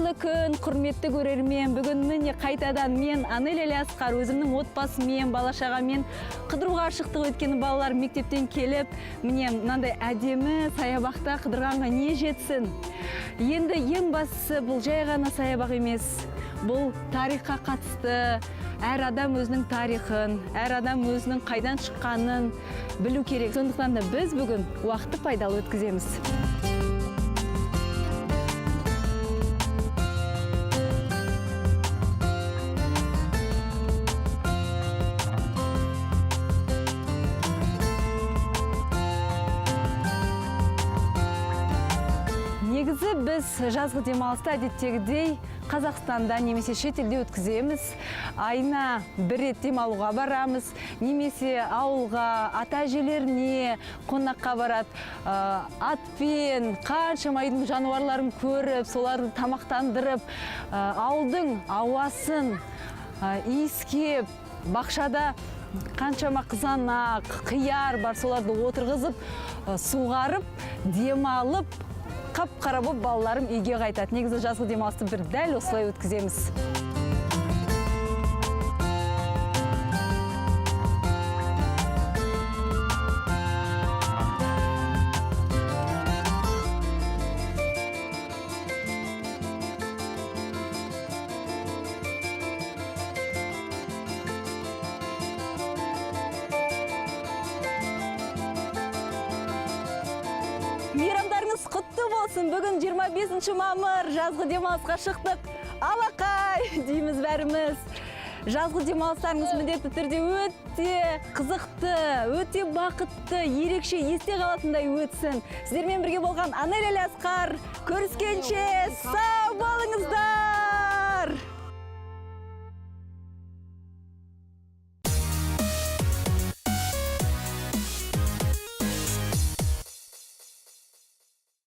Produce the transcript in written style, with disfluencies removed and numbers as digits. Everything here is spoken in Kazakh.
Қайырлы күн, құрметті көрермен. Бүгін міне қайтадан мен, Анель Әлиасқар, өзімнің отбасыммен, бала шағамен қыдыруға шықтық. Өйткені балалар мектептен келіп, міне мынандай әдемі саябақта қыдырғанға не жетсін. Енді ең бастысы, бұл жай ғана саябақ емес. Бұл тарихқа қатысты. Әр адам өзінің тарихын, әр адам өзінің қайдан шыққанын білу керек. Сондықтан да біз бүгін уақытты пайдалы өткіземіз. Негізі біз жазғы демалысты әдеттегідей Қазақстанда немесе шетелде өткіземіз. Айына бір рет демалуға барамыз, немесе ауылға, ата әжелеріне қонаққа барады. Атпен қаншама үйдің жануарларын көріп, соларды тамақтандырып, ауылдың ауасын иіскеп, бақшада қаншама қызанақ, қияр бар, соларды отырғызып, суғарып, демалып, қап-қара болып балаларым үйге қайтады. Негізі жазғы демалысты бір дәл осылай өткіземіз. Мейрамдарыңыз құтты болсын. Бүгін 25 мамыр, жазғы демалысқа шықтық. Алақай дейміз бәріміз. Жазғы демалыстарыңыз міндетті түрде өте қызықты, өте бақытты, ерекше есте қалатындай өтсін. Сіздермен бірге болған Анель Әлиасқар. Көріскенше сау болыңыздар.